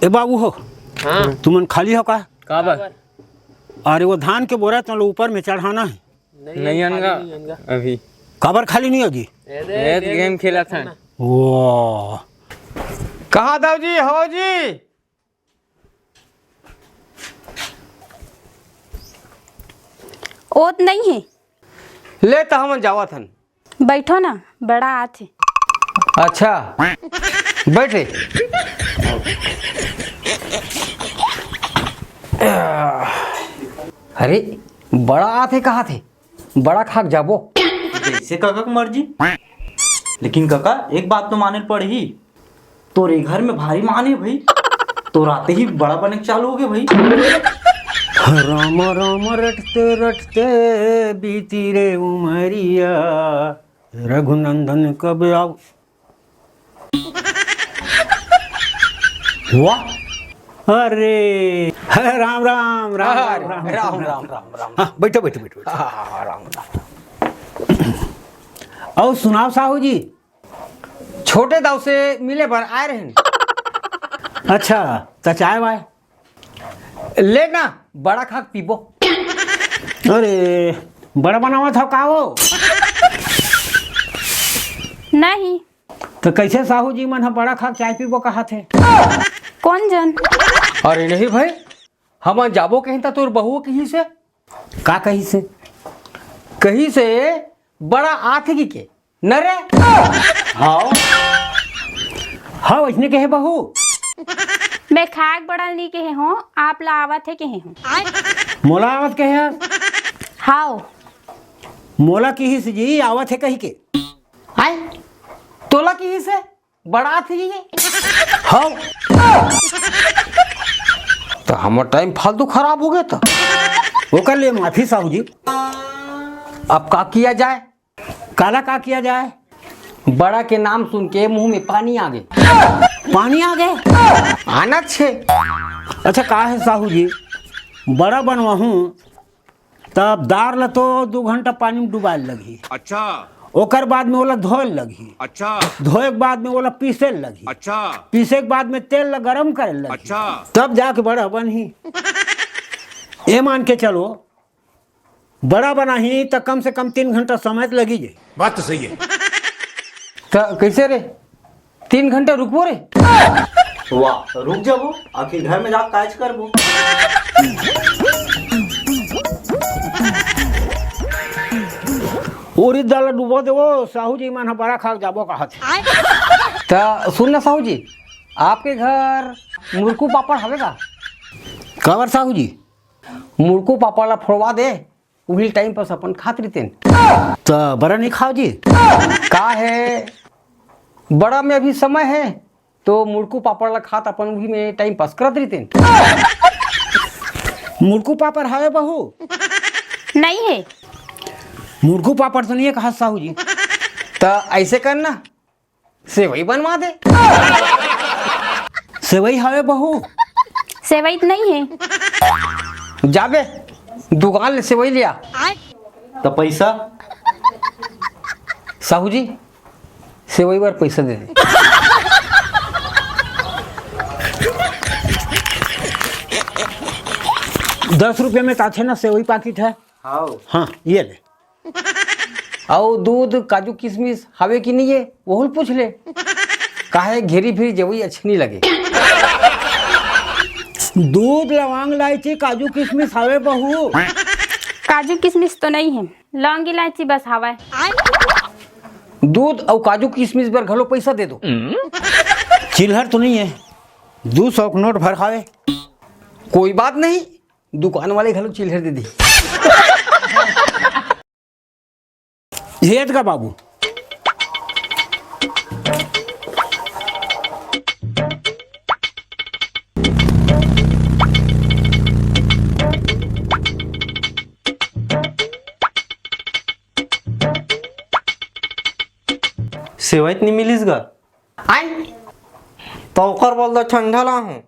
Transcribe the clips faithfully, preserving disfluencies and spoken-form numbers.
ए बाबू हो, हाँ। तुमन खाली हो का? काबर? अरे वो धान के बोरा तो ऊपर में चढ़ाना है। नहीं, अनगा। अभी। काबर खाली नहीं हो जी? ए, ए, गेम खेलत हन। वो। कहाँ दाऊ जी, हो जी? ओत नहीं है। ले त हमन जावत हन। बैठो ना, बड़ा आत है। अच्छा, बैठ रे। अरे, बड़ा आत है कहा थे? बड़ा खाक जाबो। जैसे कका के मर्जी। लेकिन कका, एक बात तो माने ल पड़ही, तोरे घर में भारी मान है भाई। तो राते ही बड़ा बने के चालू हो गए भाई। राम राम रटते रटते बीती रे उमरिया, रघुनंदन कब आओ। वाह, अरे, अरे, राम राम, राम हाँ, राम, राम राम, राम। राम राम, राम राम। हाँ, बैठो, बैठो, बैठो, बैठो। हाँ, हाँ, हाँ, राम राम। और सुनाओ साहू जी। छोटे दाऊ से मिले बर आए रहन। अच्छा, त चाय वाय? ले ना, बड़ा खाक पीबो। अरे, बड़ा बनावत हो का हो? नहीं। तो कैसे साहू जी मन ह बड़ा खाक चाय पीबो कहा थे? कौन जन? अरे नहीं भाई, हमन जाबो कहीं त तोर बहू कहीं से। का कही से? कही से बड़ा आथे की के? न रे। हाँ। हाँ, वैसने कहे बहू। मैं खाक बड़ा नहीं कहे हूँ, आप ला आवत है कहे हूँ। मोला आवत कहे हस? हाव। मोला किहिस जी, आवत है कही के। आय, तोला किहिस है? बड़ा थी ये। हाँ। तो हमर टाइम फालतू खराब हो गया था। ओकर लिए माफी साहू जी। अब का किया जाए? काला का किया जाए? बड़ा के नाम सुन के मुंह में पानी आ गए। पानी आ गए? आना छे। अच्छा, का है साहू जी, बड़ा बनवाहूं तब दार ल तो दू घंटा पानी में डुबाए ल लगही। अच्छा। ओकर बाद में ओला धोए ल लगही। अच्छा। धोए के बाद में ओला पीसे ल लगही। अच्छा। पीसे के बाद में तेल ल गरम करे ल लगही। अच्छा। तब जाके बड़ा बनही। ए मान के चलो, बड़ा बनाही त कम से कम तीन घंटा समय त लगी जाही। बात तो सही है। त कैसे रे? तीन घंटा रुकबो रे? वाह, रुक जाबो, आखिर घर में जाके काज करबो। उरिद दाल डुबो देवो, साहू जी मन ह बड़ा खा के जाबो कहत। त सुन ना साहू जी, आपके घर मुरकू पापड़ हवे का? काबर साहू जी? मुरकू पापड़ ला फोड़वा दे, उही टाइम पास अपन खात रहितेन। त बड़ा नहीं खाओ जी? का है, बड़ा में अभी समय है, तो मुरकू पापड़ ला खात अपन उही में टाइम पास करत रहितेन। मुरकू पापड़ हवे बहू? नहीं है। मुरकू पापड़ तो नहीं है कहा साहू जी। त ऐसे करना, सेवई बनवा दे। सेवई हवे बहू? सेवई तो नहीं है। जाबे, दुकान ले सेवई लिया। त पैसा? साहू जी, सेवई बर पैसा दे दे। दस रुपये में काथे ना सेवई पाकिट है। हाँ, ये ले। अउ दूध, काजू, किशमिश हवे कि नहीं है, वहुल पूछ ले। काहे घेरी फिरी जवई अच्छे नहीं लगे। दूध, लवांग, इलायची, काजू, किशमिश हवे बहू? काजू, किशमिश तो नहीं है, लौंग, इलायची बस हवय। दूध अउ काजू, किशमिश बर घलो पैसा दे दो। चिल्हर तो नहीं है, दू सौ के नोट भर खावे। कोई बात नहीं, दुकान वाले घलो चिल्हर दे दी। हेत का बाबू। सेवई त नहीं मिलिस गा। आय, तो ओकर बोल दो ठंडा ला हूँ।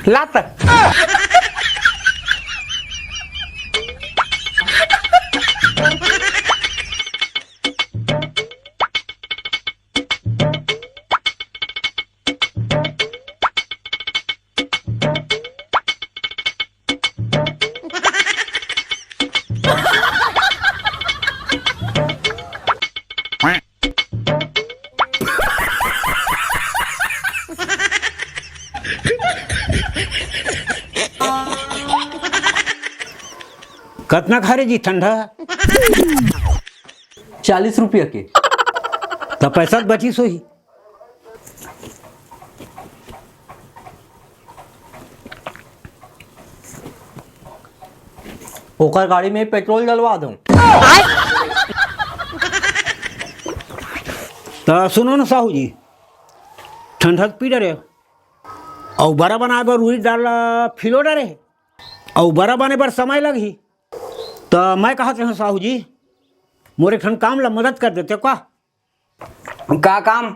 लात। कतना खारे जी ठंडा? चालीस रुपया के। त पैसा त बचिस होही। ओकर गाड़ी में पेट्रोल डलवा दो। त सुनो न साहू जी, ठंडा त पी डरे, अउ बरा बनाए बर उरीद दाल ला फिलो डरे, अउ बरा बने बर समय लगही। त मैं कहत रहें साहू जी, मोर एक ठन काम ला मदद कर देते का? का काम?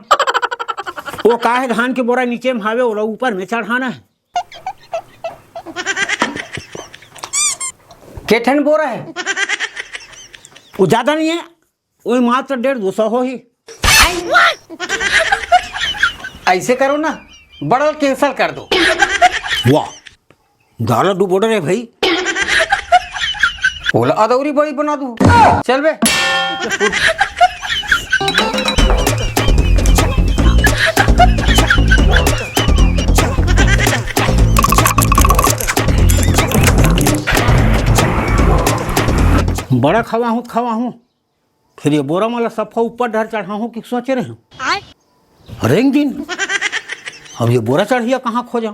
वो का हे, धान के बोरा नीचे में हावे, ओला ऊपर में चढ़ाना हे। के ठन बोरा हे? वो ज्यादा नहीं हे, वो मात्र डेढ़ दो सौ होही। ऐसे करो ना, बड़ा cancel कर दो। वाह, दाल डुबो डरे भाई। ओला अदौरी बड़ी बना दू। चल बे। बड़ा खवाहूँ त खवाहूँ, फिर ये बोरा मन ला सफा ऊपर डहर चढ़ाहूँ कि सोचे रहेंव। रेंग दिन, अब ये बोरा चढ़िया कहाँ खोजा?